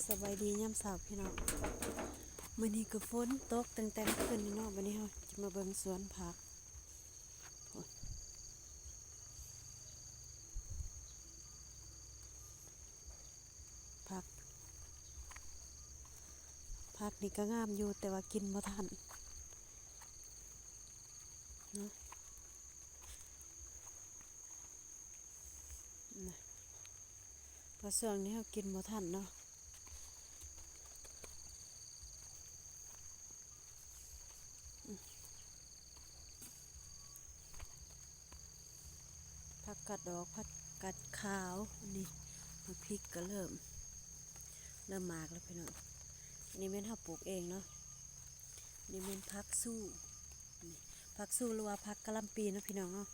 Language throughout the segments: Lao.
ສະບາຍດີຍາມເຊົ້າພີ່ນ້ອງ, ມື້ນີ້ກໍຝົນຕົກຕັ້ງແຕ່ມື້ຄືນນີ້ເນາະ. ບັດນີ້ເຮົາຈະມາເບິ່ງສວນຜັກ. ຜັກ ຜັກນີ້ກໍງາມຢູ່ ແຕ່ວ່າກິນບໍ່ທັນເນາະ. ນະ ເພາະຊ່ວງນີ້ເຮົາກິນບໍ່ທັນເນາະ. ຜັກກາດດອກ ຜັກກາດຂາວ ອັນນີ້ໝາກພິກກໍເລີ່ມ ເລີ່ມໝາກແລ້ວພີ່ນ້ອງ. ອັນນີ້ແມ່ນເຮົາປູກເອງເນາະ. ນີ້ແມ່ນຜັກຊູ່ ນີ້ຜັກຊູ່ ຫຼືວ່າຜັກກະຫຼ່ຳປີເນາະພີ່ນ້ອງເນາະ.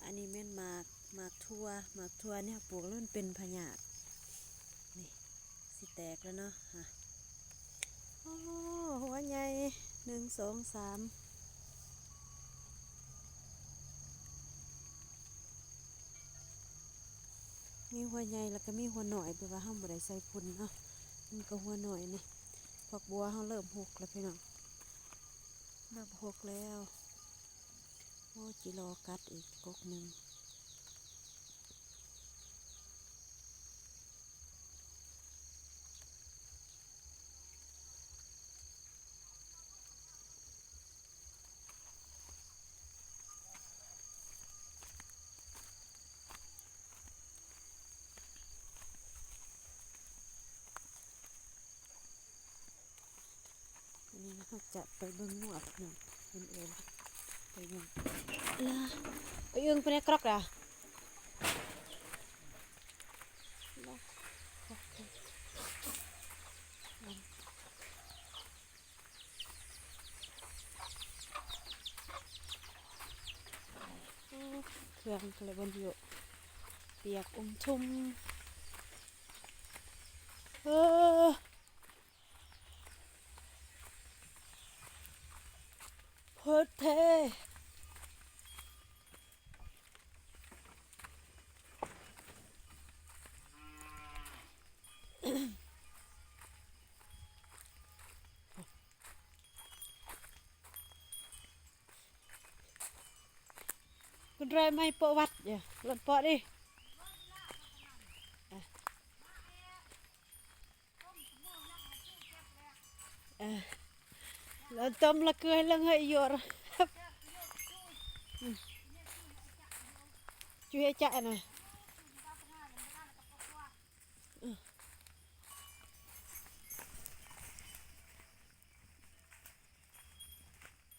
ອັນນີ້ແມ່ນໝາກ ໝາກຖົ່ວ ໝາກຖົ່ວນີ້ເຮົາປູກແລ້ວມັນເປັນພະຍາດ ນີ້ຊິແຕກແລ້ວເນາະ. ຮະ ໂອ້ ຫົວໃຫຍ່ ໜຶ່ງ ສອງ ສາມ ມີຫົວໃຫຍ່ ແລ້ວກໍມີຫົວນ້ອຍ ແບບວ່າເຮົາບໍ່ໄດ້ໃສ່ຝຸ່ນເນາະ ມັນກໍຫົວນ້ອຍ. ນີ້ ຝັກບົວເຮົາເລີ່ມຫົກແລ້ວພີ່ນ້ອງ ເລີ່ມຫົກແລ້ວ. ໂອ້ ຈິລໍກັດອີກກົກໜຶ່ງ. ອັນນີ້ເຮົາຈະໄປເບິ່ງງົວພີ່ນ້ອງ ເພິ່ນເອີ້ນໄປງົວລະ ໄປອຶ່ງໄປໃນກຣອກລະ. ເຄື່ອງກະລະບົນຢູ່ ປຽກອຸມຊຸ່ມ ເອີ ໂພດເທ. ຄຸນເຣຍໄມ້ໂປະວັດເດີ ລົດເປາະດິ. ເອີ ລະຕົ້ມລະເກືອໃຫ້ເລິງໃຫ້ຢວດ ອືມ ຈຸເຮຈະນະ.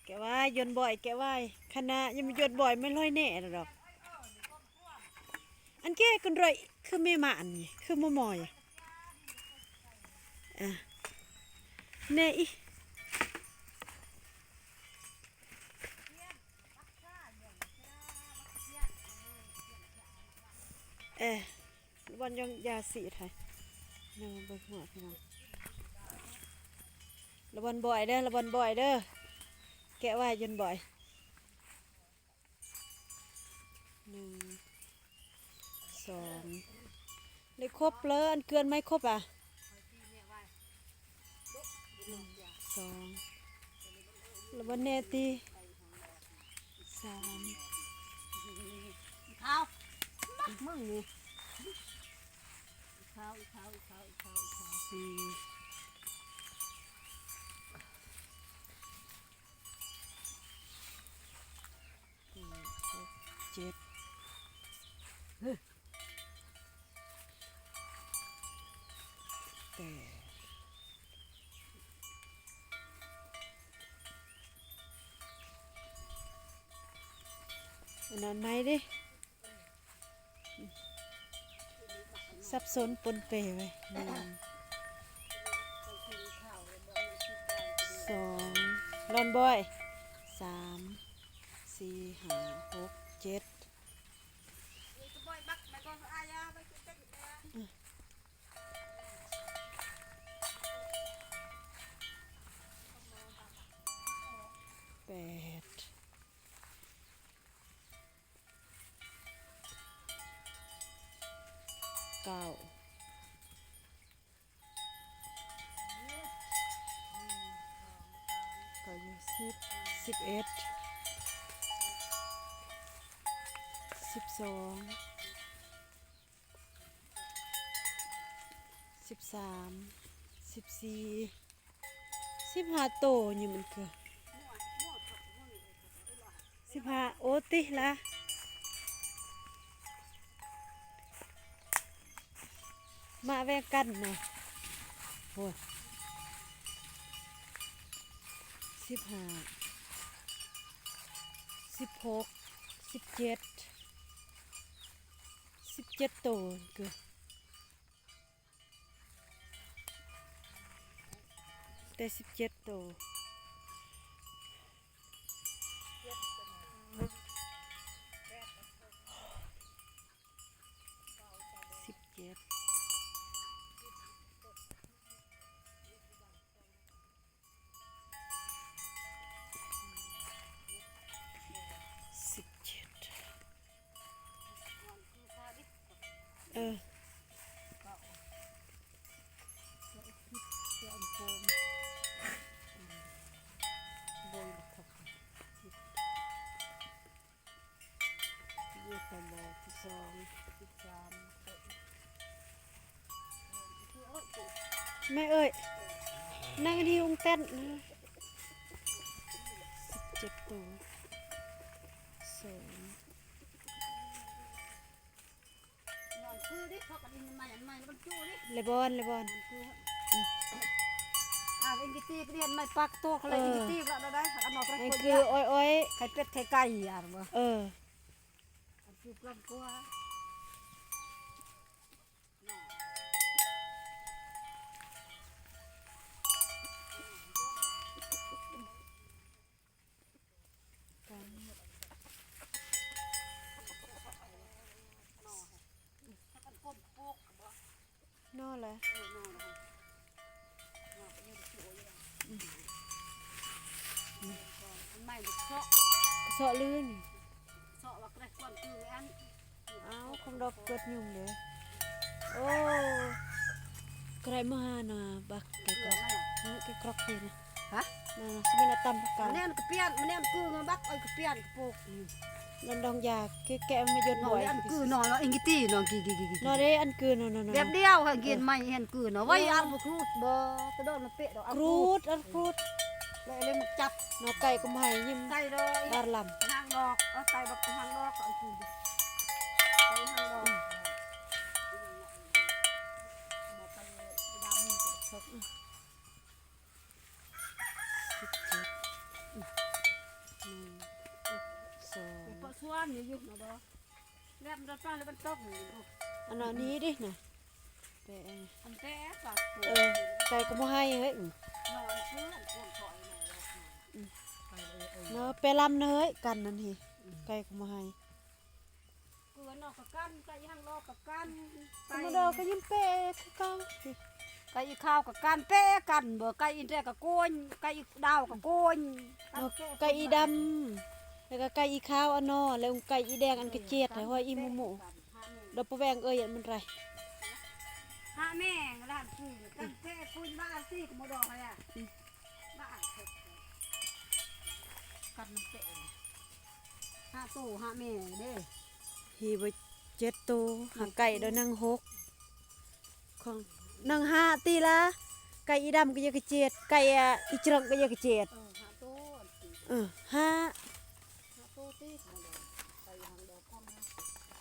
ແກະໄວ້ ຢວນບ່ອຍ ແກະໄວ້ ຄະນະ ຢ່າມາຢວນບ່ອຍ ມັນລອຍແນ່ດອກ. ອັນແກະກັນດ້ວຍ ຄືແມ່ໝານນີ້ ຄືໝໍໝໍຍ ອາ ແນ່ອີ ເອີ. ລະວັນຢອງຢາສີດໃຫ້ ເບິ່ງຫົວພີ່ນ້ອງ. ລະວັນບ່ອຍເດີ ລະວັນບ່ອຍເດີ ແກະໄວ້ຢວນບ່ອຍ. ໜຶ່ງ ສອງ ໄດ້ຄົບເລີຍ ອັນເກືອນໄມ້ຄົບອະ. ໜຶ່ງ ສອງ ລະວັນແນ່ຕິ ສາມ ອີຂາວ ມັກມຶງນີ້ ອີຂາວ ອີຂາວ ອີຂາວ ອີຂາວ ອີຂາວ ສີ່ ຫ້າ ຫົກ ເຈັດ ແປດ ອັນນັ້ນໃໝ່ເດ້. ສັບສົນປົນເປໄວ້ ໜຶ່ງ ສອງ ລອນບອຍ ສາມ ສີ່ ຫ້າ ຫົກ ເຈັດ ແປດ ເກົ້າ ສິບ ສິບເອັດ ສິບສອງ ສິບສາມ ສິບສີ່ ສິບຫ້າໂຕນີ້ມັນຄື ສິບຫ້າ ໂອຕິລະ ມາແວງກັນນະ ໂອ້ຍ ສິບຫ້າ ສິບຫົກ ສິບເຈັດ ສິບເຈັດໂຕຄື ໄດ້ສິບເຈັດໂຕ ສິບເຈັດ ສິບເຈັດ ເອີ ແມ່ເອີຍ ນັ່ງດີອຸງແຕັນ ສິບເຈັດໂຕ ສອງ ແລະບອນ ແລະບອນ ອືມ ອ່າ ເອັງກິຕີໄປຮຽນໃໝ່ ປັກໂຕເຂົາເລີຍ ເອີ ເອັງກິຕີລະໄດ້ ອັນນັ້ນ ອັນຄືອ້ອຍໆ ໄຂ່ເປັດໄຂ່ໄກ່ ອາ ເອີ ອັນຄືກວ້າງກວ່າ. ນອແຫຼະ ອືມ ອັນໃໝ່ເຊາະ ເຊາະລື່ນ ເຊາະວ່າແກຣກວນຄືອັນ ອ້າວ ຂອງດອກເກີດຫຍຸ້ງເດ້ ໂອ້ ກະໄດ້ມາຫານາບັກ ເກີດແລ້ວ ເກີດກຣອກເດ້ນະ ຮະ ນາ ຊິແມ່ນເອົາຕຳຜັກກາດ ແມ່ນກະປ່ຽນ ແມ່ນຄືງາບັກ ເອີຍ ກະປ່ຽນກະໂປກ ອືມ ນັ້ນດອງຢາ ແກະ ແກະມາຍົນບໍ່ ອັນຄືນອ ເນາະ ເອັງກິຕີເນາະ ກິ ກິ ກິ ກິ ເນາະເດ້ ອັນຄືນອນ ເນາະ ເນາະ ແບບດຽວ ຫາກຽນໃໝ່ ເຫັນຄືນອນ ໄວ້ ເອີ ອັນບໍ່ຄູດບໍ່ ກະດອນມາເປະດອກ ອັນຄູດ ອັນຄູດ ແລ້ວເລີຍມາຈັບ ເນາະ ໄກ່ກະໄໝຍິມ ໄກ່ດອກ ບາດລຳ ຫາງດອກ ເອົາໄກ່ບັກຫາງດອກ ອັນຄືນ ໄກ່ຫາງດອກ ອືມ ສິບເຈັດ ອືມ ໜຶ່ງ ສອງ ເປາະຊວນຢູ່ຢູ່ນະບໍ່ ແລ້ວມັນໄປແລ້ວມັນຕົກນີ້ ອັນນັ້ນນີ້ເດ້ນະ ແປະ ອັນແປະ ເອີ ໄກ່ກະບໍ່ໄຫ້ເຮີ້ຍ ອືມ ເນາະ ແປະລຳນະເຮີ້ຍ ກັນນັ້ນເຮີ້ຍ ອືມ ໄກ່ກະບໍ່ໄຫ້ ເກືອນອກກະກັນ ໄກ່ອີ່ຫຍັງລອກກະກັນ ທຳມະດາກະຍິມເປະຄືເກົ່າ ໄກ່ອີ່ຂາວກະກັນ ເປະກັນ ບໍ່ ໄກ່ອີ່ແດງກະໂກນ ໄກ່ອີ່ດາວກະໂກນ ເນາະ ໄກ່ອີ່ດຳ ແລ້ວກະໄກ່ອີ່ຂາວອັນນໍ ແລ້ວໄກ່ອີ່ແດງອັນກະເຈັດ ໃຫ້ຫ້ອຍອີ່ໝູ່ໝູ່ ດອກປະແວງເອີຍ ມັນໄລ ຫາແມ່ງລະຫັ້ນ ກັນເປະຄູນບ້ານຊິກະບໍ່ດອກຫັ້ນ ອືມ ບ້ານ ກັນເປະ ຫ້າໂຕຫ້າແມ່ເດ້ ຮີບໍ່ເຈັດໂຕ ຫາໄກ່ດອກໜຶ່ງຫົກ ຂອງໜຶ່ງຫ້າຕິລະ ໄກ່ອີ່ດຳກະຢາກະເຈັດ ໄກ່ ອາ ອີ່ຈຣຶງກະຢາກະເຈັດ ເອີ ຫ້າໂຕ ເອີ ຫ້າ ຫ້າໂຕຕິ ໄກ່ຫາງດອກຂອງ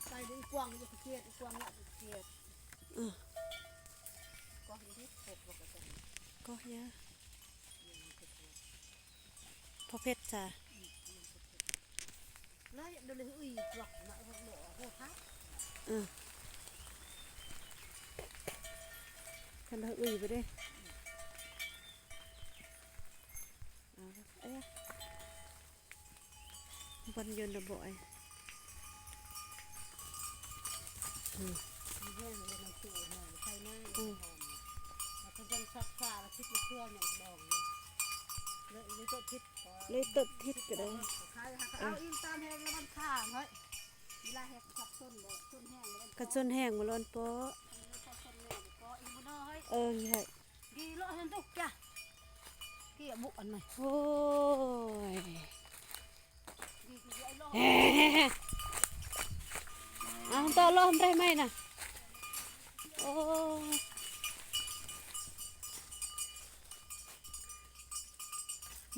ໄກ່ອີ່ກວາງກະຢາກະເຈັດ ອີ່ກວາງກະຢາກະເຈັດ ເອີ ກໍເຮັດ ກໍຢາ ພໍເຜັດຊະ ເອີ ຄັນວ່າອຶຍບໍ່ເດ້ ເອົາລະ ເອີຍ ບັນຍົນລະບໍ່ ອືມ ອືມ ເລີຍຕົດທິດກະໄດ້ ເອີ ເອົາອີກຕາມແຮງລະມັນຂ້າງເຮີ້ຍ ເວລາເຮັດສັບສົນບໍ່ ສົນແຮງບໍ່ ກະສົນແຮງບໍ່ລ້ອນເປາະ ເອີ ນີ້ເຮີ້ຍ ດີເລາະຫັ້ນຕຸກຈ້ະ ກຽບຸອັນນັ້ນ ໂອ້ຍ ເອົາຕໍ່ເລາະໄດ້ໄໝນະ ໂອ້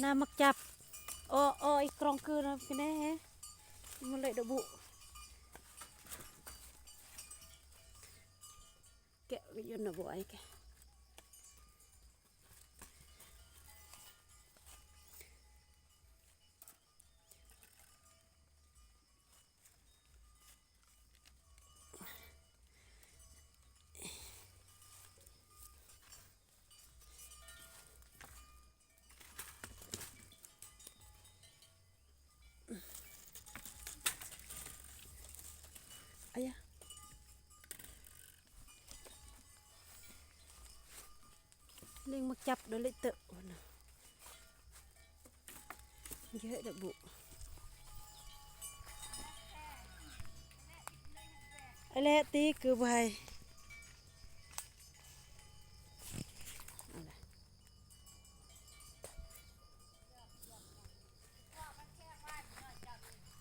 ນ້ຳໝາກຈັບ ອໍ ອໍ ອີກກຣອງຄືນະ ກິນແດ່ ມັນເລະດອກບຸ ແກະໄປຍົນນະບໍ່ໄອ້ແກະ. ອາຍາ ລິງມາຈັບໂດເລເຕີ ເຍອະດອກບຸ ໄອ້ແລະຕີຄືບໍ່ໃຫ້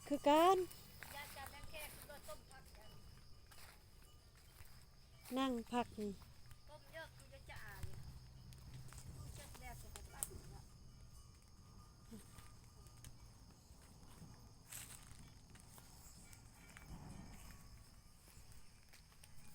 ຄືກັນ ນັ່ງພັກ